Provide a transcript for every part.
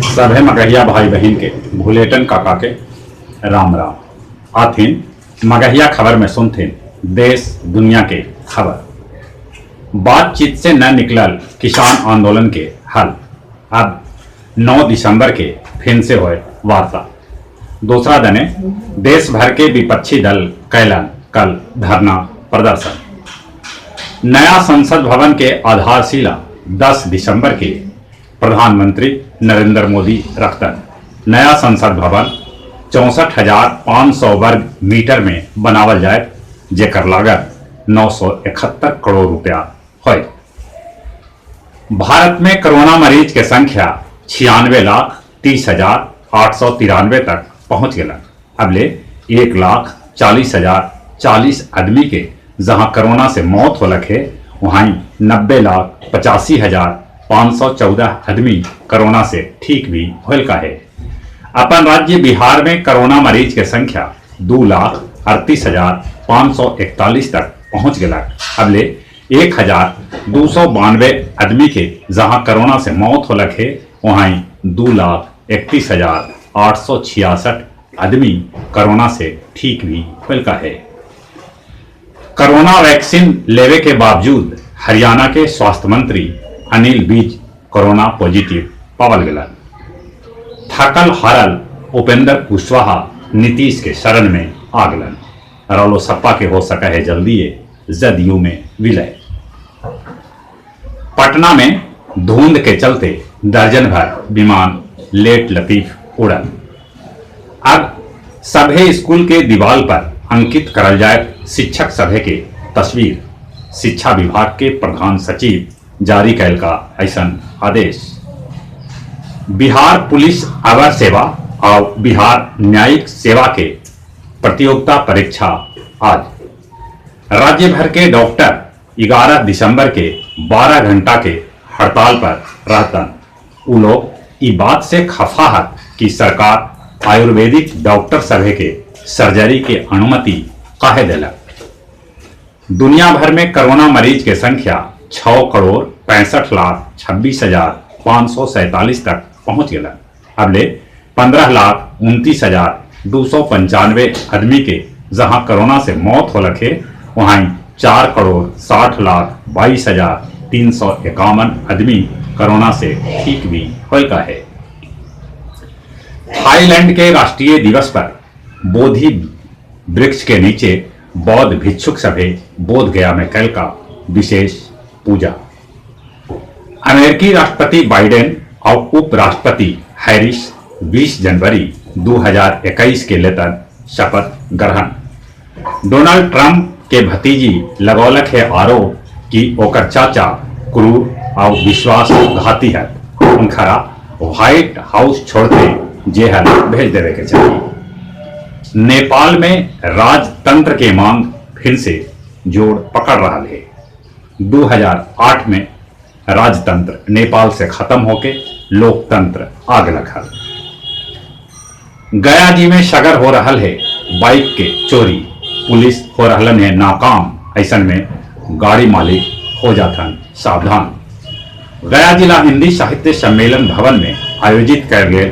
सभे मगहिया भाई बहिन के भुलेटन काका के राम राम। आथिन मगहिया खबर में सुनथिन देश दुनिया के खबर। बातचीत से न निकलल किसान आंदोलन के हल, अब 9 दिसंबर के फिर से होए वार्ता। दूसरा दने देश भर के विपक्षी दल कैलन कल धरना प्रदर्शन। नया संसद भवन के आधारशिला 10 दिसंबर के प्रधानमंत्री नरेंद्र मोदी रखतन। नया संसद भवन 64,500 वर्ग मीटर में बनावल जाए, जेकर लागत 971 करोड़ रुपया होय। भारत में कोरोना मरीज के संख्या 96,30,893 तक पहुंच गया। अबले 1,40,040 आदमी के जहां कोरोना से मौत होलक है, वहीं 90,85,514 आदमी कोरोना से ठीक भी होल का है। अपन राज्य बिहार में कोरोना मरीज के संख्या 2,38,541 तक पहुंच गया। अबले 1,292 आदमी के जहां कोरोना से मौत होलक है, वहीं 2,31,866 आदमी कोरोना से ठीक भी होल का है। कोरोना वैक्सीन लेवे के बावजूद हरियाणा के स्वास्थ्य मंत्री अनिल विज कोरोना पॉजिटिव पावल गलन। थकल हारल उपेंद्र कुशवाहा नीतीश के शरण में आ गलन। रालोसपा के हो सका है जल्दी जदयू में विलय। पटना में धुंध के चलते दर्जन भर विमान लेट लतीफ उड़ल। अब सभे स्कूल के दीवार पर अंकित करल जाए शिक्षक सभे के तस्वीर। शिक्षा विभाग के प्रधान सचिव जारी कैल का ऐसा आदेश। बिहार पुलिस अवर सेवा और बिहार न्यायिक सेवा के प्रतियोगिता परीक्षा आज। राज्य भर के डॉक्टर 11 दिसंबर के 12 घंटा के हड़ताल पर रहतन। उ लोग ई बात से खफा है कि सरकार आयुर्वेदिक डॉक्टर सभे के सर्जरी के अनुमति काहे देलक। दुनिया भर में कोरोना मरीज के संख्या 6,65,26,547 तक पहुंच गया। अबले 15,29,295 आदमी के जहां कोरोना से मौत होलक है, वहीं 4,60,22,351 आदमी कोरोना से ठीक भी होल का है। थाईलैंड के राष्ट्रीय दिवस पर बोधि वृक्ष के नीचे बौद्ध भिक्षुक सभे बोध गया में कल का विशेष पूजा। अमेरिकी राष्ट्रपति बाइडेन और उपराष्ट्रपति हैरिस 20 जनवरी 2021 के लेतन शपथ ग्रहण। डोनाल्ड ट्रंप के भतीजी लगौलक है आरोप कि ओकर चाचा क्रूर और विश्वासघाती है, उनखरा व्हाइट हाउस छोड़ते जेहल भेज देवे के चाहिए। नेपाल में राजतंत्र के मांग फिर से जोड़ पकड़ रहा है। 2008 में राजतंत्र नेपाल से खत्म होके लोकतंत्र आग लगा। गया जी में सगर हो रहा है बाइक के चोरी, पुलिस हो रहलन है नाकाम, ऐसन में गाड़ी मालिक हो जाथन सावधान। गया जिला हिंदी साहित्य सम्मेलन भवन में आयोजित कर गए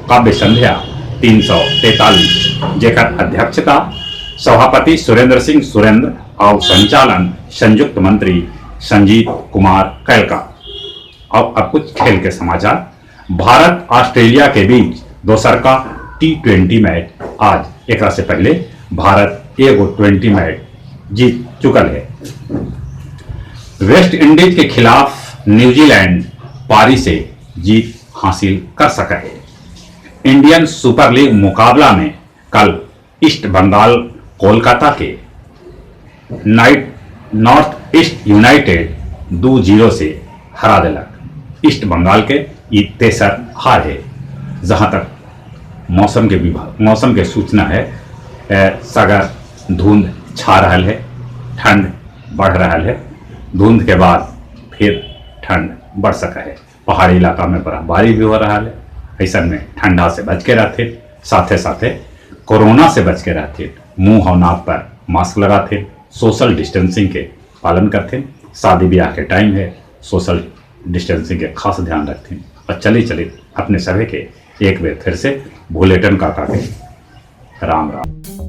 काव्य संध्या 343, जेकर अध्यक्षता सभापति सुरेंद्र सिंह सुरेंद्र और संचालन संयुक्त मंत्री संजीव कुमार कैलका। और अब कुछ खेल के समाचार। भारत ऑस्ट्रेलिया के बीच दोसर का T20 match आज। एकरा से पहले भारत एगो 20 मैच जीत चुकल है। वेस्ट इंडीज के खिलाफ न्यूजीलैंड पारी से जीत हासिल कर सका है। इंडियन सुपर लीग मुकाबला में कल ईस्ट बंगाल कोलकाता के नॉर्थ ईस्ट यूनाइटेड 2-0 से हरा देलक। ईस्ट बंगाल के ई तेसर हार है। जहां तक मौसम के विभाग मौसम के सूचना है, सगर धुंध छा रहा है, ठंड बढ़ रहा है। धुंध के बाद फिर ठंड बढ़ सका है। पहाड़ी इलाका में बर्फबारी भी हो रहा है। ऐसा में ठंडा से बच के रहते, साथे साथे कोरोना से बच के रहते, मुंह और नाक पर मास्क लगाते, सोशल डिस्टेंसिंग के पालन करते। शादी ब्याह के टाइम है, सोशल डिस्टेंसिंग के खास ध्यान रखते। और चली चली अपने सभी के एक बार फिर से भूलेटन काका के राम राम।